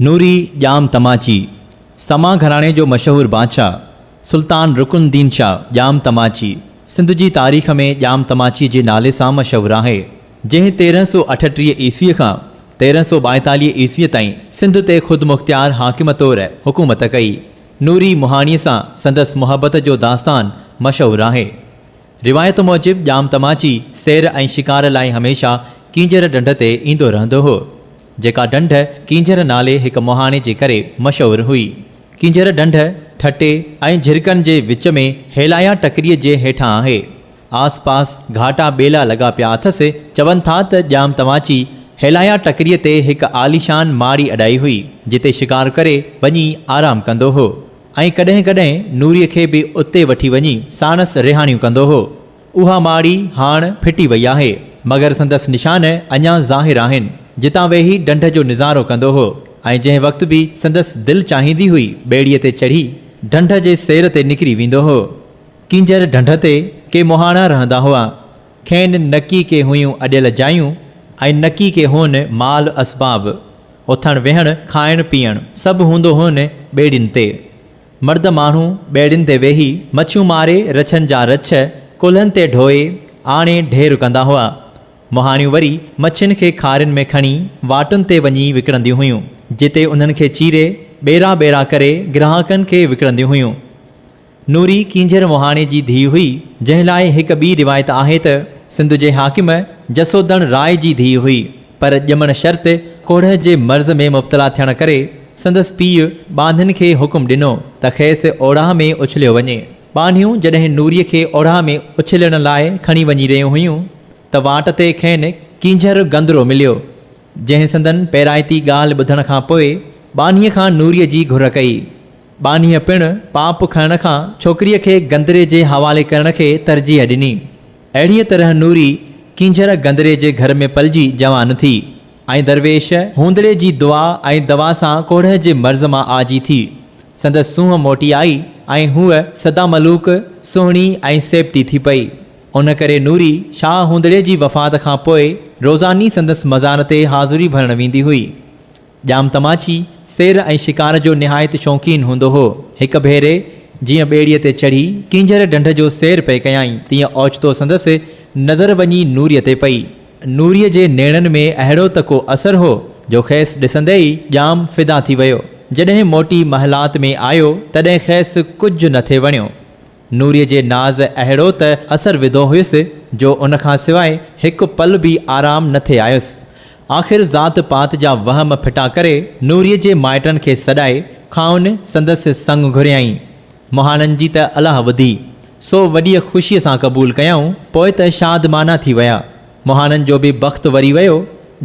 نوري ڄام تماچي، سما گهراڻي جو مشهور بادشاهه، سلطان رڪن الدين شاهه ڄام تماچي، سنڌ جي تاريخ ۾ ڄام تماچي جي نالي سان مشهور آهي، جنهن 1338 عيسويء کان 1342 عيسويء تائين سنڌ تي خودمختيار حاڪم طور حڪومت ڪئي. نوري مهاڻيء سان سندس محبت جو داستان مشهور آهي. روايت موجب ڄام تماچي سير ۽ شڪار لاء هميشه ڪينجهر ڍنڍ تي ايندو رهندو هو، جيڪا ڍنڍ ڪينجهر نالي هڪ مهاڻي جي ڪري مشهور هئي. ڪينجهر ڍنڍ ٺٽي ۽ جهرڪن جي وچ ۾ هيلايا ٽڪريء جي هيٺان آهي. آس پاس گهاٽا ٻيلا لڳا پيا اٿس. چون ٿا ته ڄام تماچي هيلايا ٽڪريء تي هڪ عاليشان ماڙي اڏائي هئي، جتي شڪار ڪري وڃي آرام ڪندو هو. ۽ ڪڏهن ڪڏهن نوريء کي به اتي وٺي وڃي ساڻس رهاڻيون ڪندو هو. اها ماڙي هاڻ ڦٽي وئي آهي، مگر سندس نشان اڃا ظاهر آهن، جتان ويهي ڍنڍ جو نظارو ڪندو هو ۽ جنهن وقت به سندس دل چاهيندي هئي ٻيڙيء تي چڙهي ڍنڍ جي سير تي نڪري ويندو هو. ڪينجهر ڍنڍ تي ڪي مهاڻا رهندا هئا. کين نڪي ڪي هيون اڏيل جايون ۽ نڪي ڪي هون مال اسباب. اٿڻ ويهڻ، کائڻ پيئڻ سڀ هوندو هون ٻيڙين تي. مرد ماڻهو ٻيڙين تي ويهي مڇيون ماري رڇن جا رڇ ڪلهن تي ڍوئي آڻي ڍير ڪندا هئا. مهاڻيون وري مڇين کي کارين ۾ کڻي واٽن تي وڃي وڪڻنديون هيون، جتي انهن کي چيري ٻيرا ٻيرا ڪري گراهڪن کي وڪڻنديون هيون. نوري ڪينجهر مهاڻي جي ڌيء هئي، جنهن لاء هڪ ٻي روايت آهي ته سنڌ جي حاڪم جسودڻ راء جي ڌيء هئي، پر ڄمڻ شرط ڪوڙهه جي مرض ۾ مبتلا ٿيڻ ڪري سندس پيء ٻانهين کي حڪم ڏنو ته کيس اوڙاهه ۾ اڇليو وڃي. ٻانهيون جڏهن نوريء کي اوڙاهه ۾ اڇلڻ لاء کڻي وڃي رهيون هيون ته واٽ تي کين ڪينجهر گندرو مليو، جنهن سندن پيرائتي ڳالهه ٻڌڻ کان پوء ٻانهيء کان نوريء جي گهر ڪئي. ٻانهيء پڻ پاپ کڻڻ کان ڇوڪريء کي گندري جي حوالي ڪرڻ کي ترجيح ڏني. اهڙيء طرح نوري ڪينجهر گندري جي گهر ۾ پلجي جوان ٿي ۽ درويش هوندڙي جي دعا ۽ دوا سان ڪوڙهه جي مرض مان آجي ٿي. سندس سونهن موٽي آئي ۽ هوء سدا ملوڪ، سهڻي ۽ سيبتي ٿي پئي. ان ڪري نوري شاهه هوندڙي جي وفات کان پوء روزاني سندس مزار تي حاضري ڀرڻ ويندي هئي. ڄام تماچي سير ۽ شڪار جو نهايت شوقين هوندو هو. هڪ ڀيري جيئن ٻيڙيء تي چڙهي ڪينجهر ڍنڍ جو سير پئي ڪيائين، تيئن اوچتو سندس نظر وڃي نوريء تي پئي. نوريء جي نيڻن ۾ اهڙو ته ڪو اثر هو، جو کيس ڏسندي ئي ڄام فدا ٿي ويو. جڏهن موٽي محلات ۾ آيو، تڏهن کيس ڪجهه نه ٿي وڻيو. نوريء جي ناز اهڙو ته اثر وڌو هيس، جو ان کان سواء هڪ پل به آرام نه ٿي آيس. آخر ذات پات جا وهم ڦٽا ڪري، نوريء جي مائٽن کي سڏائي، کانئن سندس سڱ گهريائين. مهاڻن جي ته الله ٻڌي، سو وڏيء خوشيء سان قبول ڪيائون، پوء ته شادمانا ٿي ويا. مهاڻن جو به بخت وري ويو،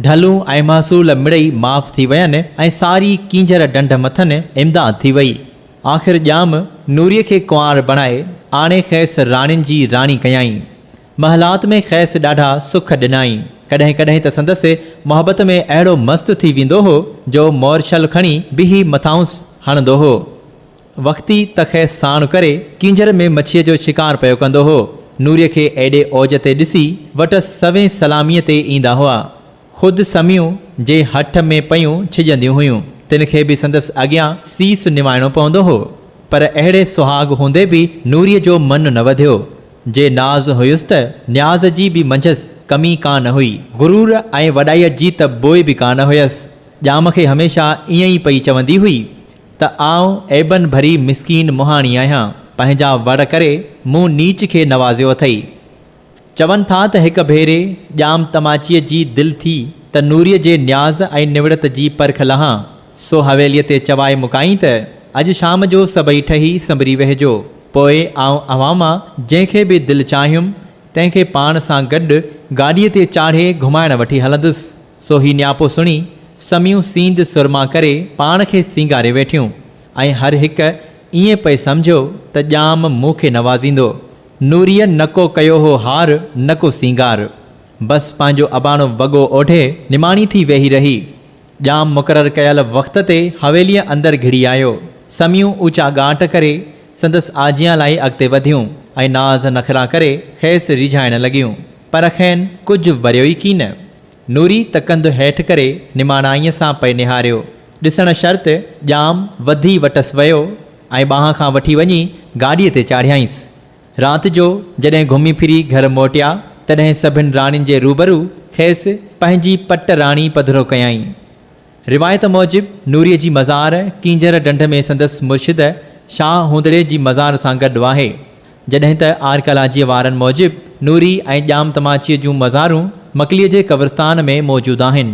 ڍلون ۽ محصول مڙئي معاف ٿي وين ۽ ساري ڪينجهر ڍنڍ مٿن امداد ٿي وئي. آخر ڄام نوريء کي ڪنوار بڻائي آڻي کيس راڻين جي راڻي ڪيائين. محلات ۾ کيس ڏاڍا سک ڏنائين. ڪڏهن ڪڏهن ته سندس محبت ۾ اهڙو مست ٿي ويندو هو جو مورشل کڻي بيهي مٿانئس هڻندو هو. وقتي ته کيس ساڻ ڪري ڪينجهر ۾ مڇيء جو شڪار پيو ڪندو هو. نوريء کي ايڏي اوج تي ڏسي وٽس سوين سلاميء تي ايندا هئا. خود سميون، جي هٺ ۾ پيون ڇڄنديون هيون، تن کي به سندس اڳيان سيس نوائڻو پوندو هو. پر اهڙي سهاڳ هوندي به نوريء جو من نه وڌيو. جي ناز هيس ته نياز جي به منجهس ڪمي ڪا نه هئي. غرور ۽ وڏائيء جي ته بوء به ڪا نه هيس. ڄام کي هميشه ائين ئي پئي چوندي هئي ته آئون عيبن ڀري مسڪين مهاڻي آهيان، پنهنجا وڙ ڪري مون نيچ کي نوازيو اٿئي. چون ٿا ته هڪ ڀيري ڄام تماچيء جي دل ٿي ته نوريء جي نياز ۽ نوڙت جي پرک لهان، سو حويليء تي چوائي مڪائين ته، اڄ شام جو سڀئي ٺهي سنڀري ويهجو، پوء آئون اوهان مان جنهن کي به دل چاهيم، تنهن کي پاڻ سان گڏ گاڏيء تي چاڙهي گهمائڻ وٺي هلندس. سو هي نياپو سڻي، سميون سينڌ سرما ڪري پاڻ کي سينگاري ويٺيون ۽ هر هڪ ائين پئي سمجهيو ته ڄام مون کي نوازيندو. نوريء نڪو ڪيو هو هار، نڪو سينگار. بس پنهنجو اباڻو وڳو اوڍي نماڻي ٿي ويهي رهي. ڄام مقرر ڪيل وقت تي حويليء اندر گهڙي آيو. سميون اوچا ڳاٽ ڪري سندس آجيان لاء اڳتي وڌيون ۽ ناز نخرا ڪري کيس ريجهائڻ لڳيون. پر کين ڪجهه وريو ئي ڪين. نوري ته ڪنڌ هيٺ ڪري نماڻائيء سان پئي نهاريو. ڏسڻ شرط ڄام وڌي وٽس ويو ۽ ٻانهن کان وٺي وڃي گاڏيء تي چاڙهيائينس. رات جو جڏهن گهمي ڦري گهر موٽيا، تڏهن سڀن راڻين جي روبرو کيس پنهنجي پٽ راڻي پڌرو ڪيائين. روايت موجب نوريء جي مزار ڪينجهر ڍنڍ ۾ سندس مرشد شاهه هوندڙي جي مزار سان گڏ آهي. جڏهن ته آرڪيالاجيء وارن موجب نوري ۽ ڄام تماچيء جون مزارون مڪليء جي قبرستان ۾ موجود آهن.